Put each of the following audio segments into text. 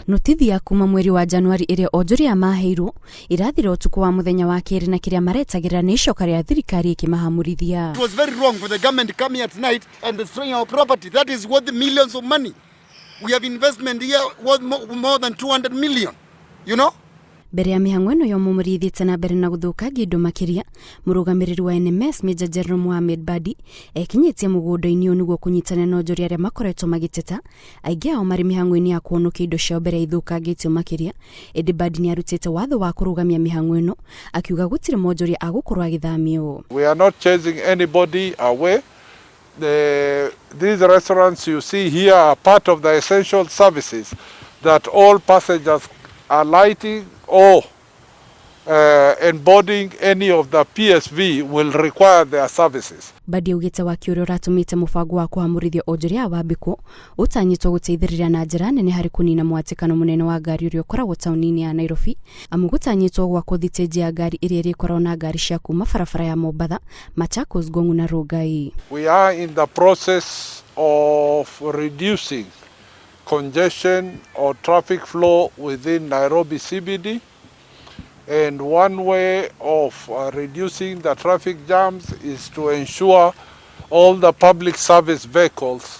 Notithi ya kuma mweri wa Januari ĩrĩa onjoria maheirwo irathira ũtukũ wa mũthenya wa kerĩ na kĩrĩa maretagĩrĩra nĩ icoka rĩa thirikari ĩkĩmahamũrithia. It was very wrong for the government to come here tonight and destroy our property. That is worth millions of money. We have investment here worth more than 200 million. You know? Mbere ya mĩhang'o ĩno ya ũmomori ĩthiĩte na mbere na gũthũkangia indo makĩria, mũrũgamĩrĩri wa NMS Major General Mohamed Badi ekinyĩtie mũgũnda-inĩ ũyũ nĩguo kũnyitanĩra na onjoria arĩa makoretwo magĩteta, aingĩ ao marĩ mĩhang'o-inĩ ya kũhonokia indo ciao mbere ya ithũkangĩtio makĩria. Ĩndĩ Badi nĩ arutĩte watho wa kũrũgamia mĩhang'o ĩno, akiuga gũtirĩ mwonjoria agũkorwo agĩthamio. We are not chasing anybody away. These restaurants you see here are part of the essential services that all passengers are alighting or and boarding any of the PSV will require their services. Badi augĩte waki ũrĩa ũratũmĩte mũbango wa kũhamũrithia onjoria aya wambĩkwo ũtanyĩtwo gũteithĩrĩria na njĩra nene harĩ kũnina mwatĩkano mũnene wa ngari ũrĩa ũkoragwo taũni-inĩ ya Nairobi, amu gũtanyĩtwo gwakwo thitĩnji ya ngari ĩrĩa ĩrĩkoragwo na ngari cia kuma barabara ya Mombatha, Machakos, Ngong na Rongai. We are in the process of reducing congestion or traffic flow within Nairobi CBD. And one way of reducing the traffic jams is to ensure all the public service vehicles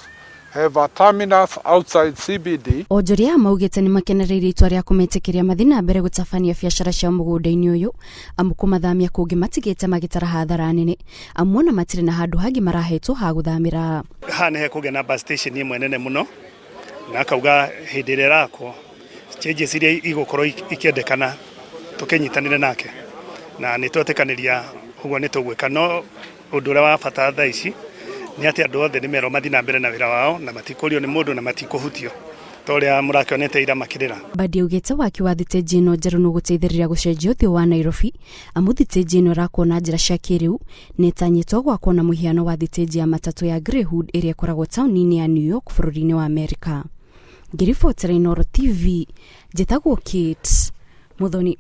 have a terminus outside CBD. Onjoria aya maugĩte nĩ makenereire itua rĩa kũmetĩkĩria mathiĩ na mbere gũtabania biacara ciao mũgũnda-inĩ ũyũ, amu kũmathamia kũngĩ matigĩte magĩtara hathara nene, amu ona matirĩ na handũ hangĩ marahetwo ha gũthamĩra. Haha nĩ hekũgĩa na bus station ĩmwe nene mũno, na akauga hĩndĩ ĩrĩa ĩrakwo, changes iria igũkorwo ikĩendekana tũkĩnyitanĩre nake na nĩ twetĩkanĩria ũguo nĩ tũgwĩka. No ũndũ ũrĩa wa bata thaa ici nĩ atĩ andũ othe nĩ merwo mathiĩ na mbere na wĩra wao na matikũrio nĩ mũndũ na matikũhutio ta ũrĩa mũrakĩonete ira makĩrĩra. Badi augĩte waki wa thitĩnji ĩno njerũ nĩ ũgũteithĩrĩria gũcenjia ũthiũ wa Nairobi, amu thitĩnji ĩno ĩrakwo na njĩra cia kĩrĩu na ĩtanyĩtwo gwakwo na mũhiano wa thitĩnji ya matatũ ya Greyhound ĩrĩa ĩkoragwo taũni-inĩ ya New York bũrũri-inĩ wa Amerika. Ngĩribotera Inooro TV, njĩtagwo Kate Muthoni.